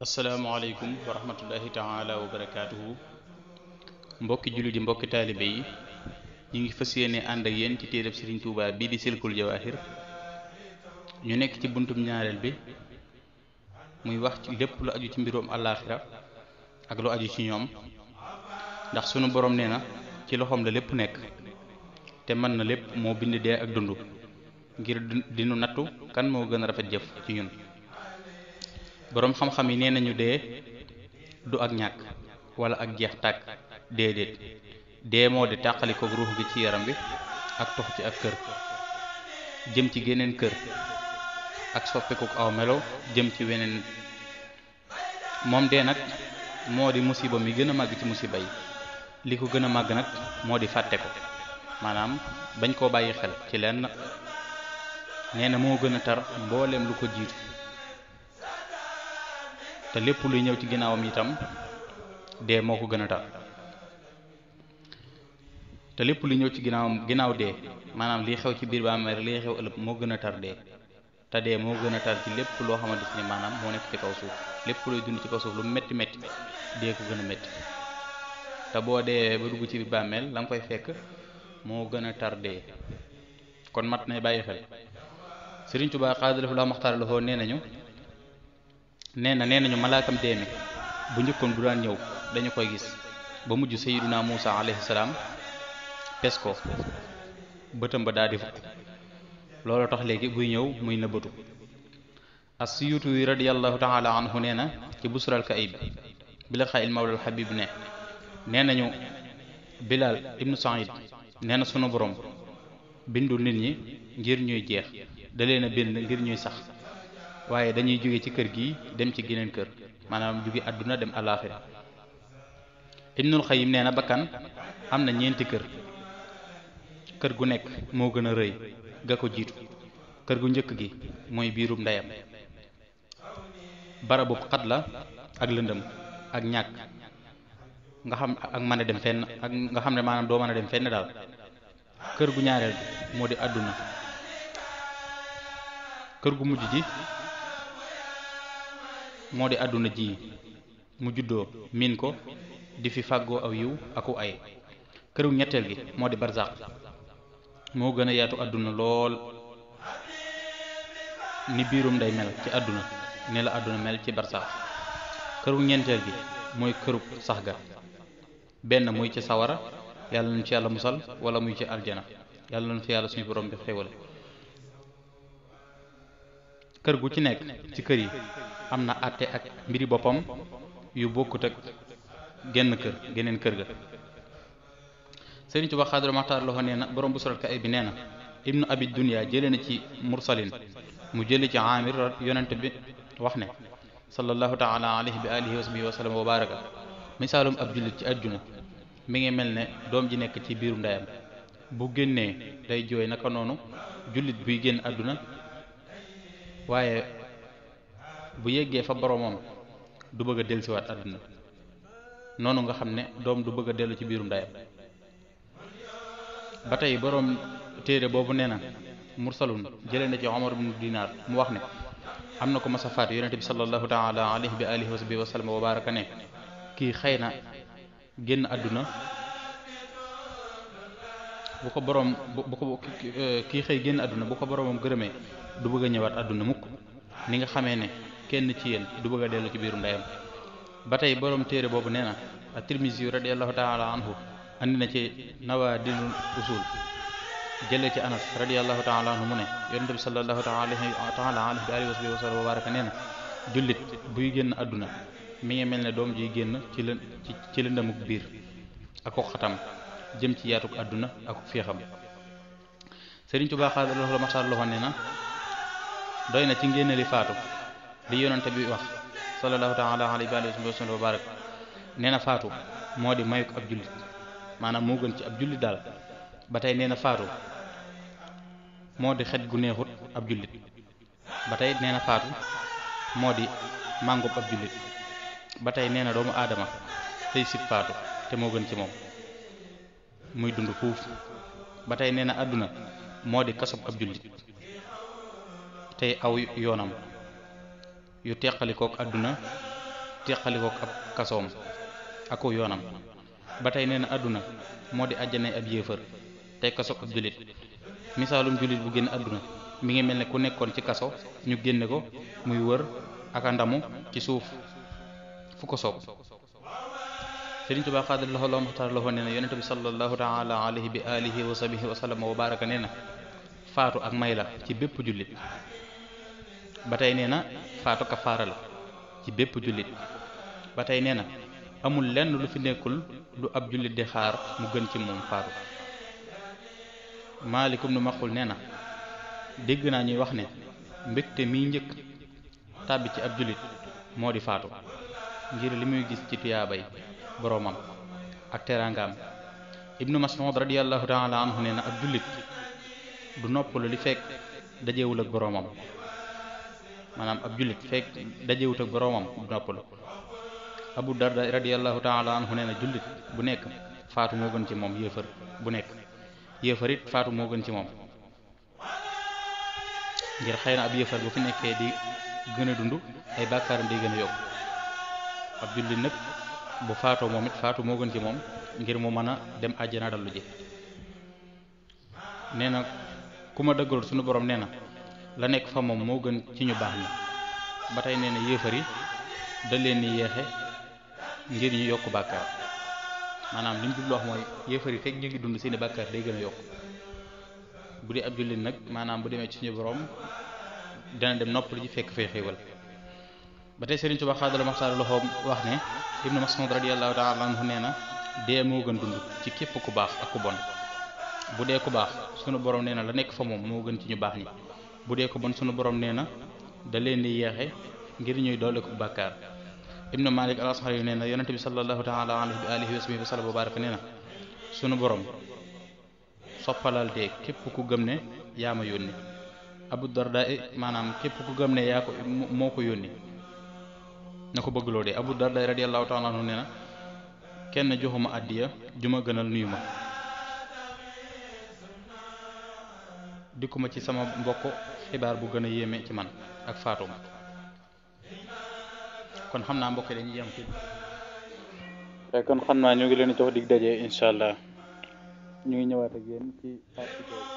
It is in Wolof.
asalaamaaleykum wa rahmatullahi taala wa barakaatuhu mbokki jullit yi mbokki taalibe yi ñu ngi fas yéene ànd ak yéen ci téereb Sëriñ Tuubaa bii di Silkul Jawaahir ñu nekk ci buntum ñaareel bi muy wax ci lépp lu aju ci mbirum àllaaxira ak lu aju ci ñoom ndax sunu borom nee na ci loxoom la lépp nekk te mën na lépp moo bind dee ak dund ngir dinu nattu kan moo gën a rafet jëf ci ñun boroom xam-xam yi nee nañu dee du ak ñàkk wala ak jeex tàkk déedéet dee moo di tàqalikook ruux gi ci yaram bi ak tox ci ak kër jëm ci geneen kër ak soppikuk aw melo jëm ci weneen moom dee nag moo di musiba mi gën a màgg ci musiba yi li ko gën a màgg nag moo di fàtte ko maanaam bañ koo bàyyi xel ci lenn nee na moo gën a tar mbooleem lu ko jiitu te lépp luy ñëw ci ginnaawam itam dee moo ko gën a tar te lépp luy ñëw ci ginnaaw dee maanaam lii xew ci biir bàmmeel lii xew ëllëg moo gën a tar dee te dee moo gën a tar ci lépp loo xamante ni maanaam moo nekk ci kaw suuf lépp luy dund ci kaw suuf lu metti metti dee ko gën a metti te boo dee ba dugg ci biir bàmmeel la nga koy fekk moo gën a tar dee kon mat nay bàyyi xel Sëriñ Tuubaa xaadalafu la maxtaar la foo nee nañu malaakam dee mi bu njëkkoon bu daan ñëw dañu koy gis ba mujj sayyiduna Muusa alayhi salaam pes ko bëtam ba daal di fukk loolu tax léegi buy ñëw muy nëbbatu as-Suyuti yi radiyallahu taala anhu nee na ci busral kaib bi la xayil mawlal Habib nee nañu Bilal ibnu Saïd nee na sunu borom bindul nit ñi ngir ñuy jeex da leen a bind ngir ñuy sax waaye dañuy jóge ci kër gi dem ci geneen kër maanaam jóge àdduna dem àllaaxira Ibnul Xayyim nee na bakkan am na ñeenti kër gu nekk moo gën a rëy ga ko jiitu kër gu njëkk gi mooy biirum ndeyam barabub xat la ak lëndëm ak ñàkk nga xam ak mën a dem fenn ak nga xam ne maanaam doo mën a dem fenn daal kër gu ñaareel gi moo di àdduna kër gu mujj ji moo di àdduna ji mu juddoo miin ko di fi fàggoo aw yiw aku ay këru ñetteel gi moo di barzaq moo gën a yaatu àdduna lool ni biirum day mel ci àdduna ne la àdduna mel ci barzaq këru ñeenteel gi mooy këru sax ga benn muy ci sawara yàlla nañu ci yàlla musal wala muy ci aljana yàlla nañu fi yàlla suñu borom bi xéwale kër gu ci nekk ci kër yi am na àtte ak mbiri boppam yu bokkut ak geneen kër ga Sëriñ Tuubaa xaadara maxtaar loxo nee na borom bu solal ka ay bi nee na ibnu abi dunya jëlee na ci mursalin mu jëli ci amir yonent bi wax ne sallallahu taala alayhi bi alihi wa sahbihi wa sallam wa baraka misaalum ab jullit ci àdduna mi ngi mel ne doom ji nekk ci biiru ndeyam bu génnee day jooy naka noonu jullit buy génn àdduna waaye bu yeggee fa boromam du bëgg a dellusiwaat àdduna noonu nga xam ne doom du bëgg a dellu ci biirum ndeyam ba tey borom téere boobu nee na mursalun jëlee na ci Omar ibn Dinar mu wax ne am na ko mas a faatu yonente bi sallallahu taala alayhi bi alihi wa sahbihi wa sallam wa baraka ne kii xëy na génn àdduna bu ko borom bu ko kii xëy génn àdduna bu ko boromam gërëmee du bëgg a ñëwaat àdduna mukk ni nga xamee ne kenn ci yéen du bëgg a dellu ci biiru ndeyam ba tey borom téere boobu nee na at-Tirmisi radiyallahu taala anhu andi na ci nawaadinul usul jëlee ci Anas radiyallahu taala anhu mu ne yonente bi sallallahu taala alayhi bi alihi wa sallam wa baraka nee na jullit buy génn àdduna mi ngi mel ne doom jiy génn ci lëndamuk biir ak ko xatam jëm ci yaatuk àdduna ak féexam Sëriñ Tuubaa xaadalafu la maxtaar loxo nee na doy na ci ngénneeli faatu li yonente bi wax sallallahu taala alayhi wa sallam wa baraka nee na faatu moo di mayuk ab jullit maanaam moo gën ci ab jullit daal ba tey nee na faatu moo di xet gu neexut ab jullit ba tey nee na faatu moo di màngub ab jullit ba tey nee na doomu aadama tey sib faatu te moo gën ci moom muy dund fuuf ba tey nee na àdduna moo di kasob ab jullit tey aw yoonam yu teqalikook àdduna teqalikoo ab kasoom ako yoonam ba tey nee na àdduna moo di àjjanay ab yéefar tey kaso ab jullit misaalum jullit bu génn àdduna mi ngi mel ne ku nekkoon ci kaso ñu génne ko muy wër aka ndamu ci suuf fu ko soob Sëriñ Tuubaa xaadal loxo loo maxtaar loxo nee na yonente bi sallallahu taala alayhi bi alihi wa sahbihi wa sallam wa baraka nee na faatu ak may la ci bépp jullit ba tey nee na faatu kafaara la ci bépp jullit ba tey nee na amul lenn lu fi nekkul lu ab jullit di xaar mu gën ci moom faatu maalikum nu maxul nee na dégg naa ñuy wax ne mbégte miy njëkk tàbbi ci ab jullit moo di faatu ngir li muy gis ci tuyaabay boroomam ak teraangaam ibnu Mas'ud radiyallahu taala anhu nee na ab jullit du noppalu li fekk dajewul ak boroomam maanaam ab jullit fekk dajewut ak boroomam du noppalu Abu Darda radiyallahu taala anhu nee na jullit bu nekk faatu moo gën ci moom yéefar bu nekk yéefar it faatu moo gën ci moom ngir xëy na ab yéefar bu fi nekkee di gën a dund ay bàkkaaram di gën a yokk ab jullit nag bu faatoo moom it faatu moo gën ci moom ngir mu mën a dem àjjana dallu ji nee na ku ma dëggalul suñu borom nee na la nekk fa moom moo gën ci ñu baax ñi ba tey nee na yéefar yi da leen ni yeexe ngir ñu yokk bàkkaar maanaam li mu jublu wax mooy yéefar yi fekk ñu ngi dund seeni bàkkaar day gën a yokk bu dee ab jullit nag maanaam bu demee ci suñu borom dana dem noppalu ji fekk fay xéewal ba tey Sëriñ Tuubaa xaadala maxtaar loxoom wax ne Ibnu Mas'ud radiyallahu ta'ala anhu nee na dee moo gën dund ci képp ku baax ak ku bon bu dee ku baax sunu borom nee na la nekk fa moom moo gën ci ñu baax ñi bu dee ko bon sunu borom nee na da leen di yeexe ngir ñuy doole ko bàkkaar Ibnu Malik al-Ashari nee na yonente bi sallallahu ta'ala alayhi wa alihi wa sahbihi wa sallam wa baraka nee na sunu borom soppalal dee képp ku gëm ne yaa ma yónni Abu Darda maanaam képp ku gëm ne yaa ko moo ko yónni na ko bëggloo dee Abu Darda radiyallahu ta'ala anhu nee na kenn joxuma àddiya ju ma gënal nuyu ma dikkuma ci sama mbokk xibaar bu gën a yéeme ci man ak faatuma kon xam naa mbokk dañuy yem fii kon xam naa ñu ngi leen di jox dig daje incha allah ñu ngi ñëwaat ak yéen ci partie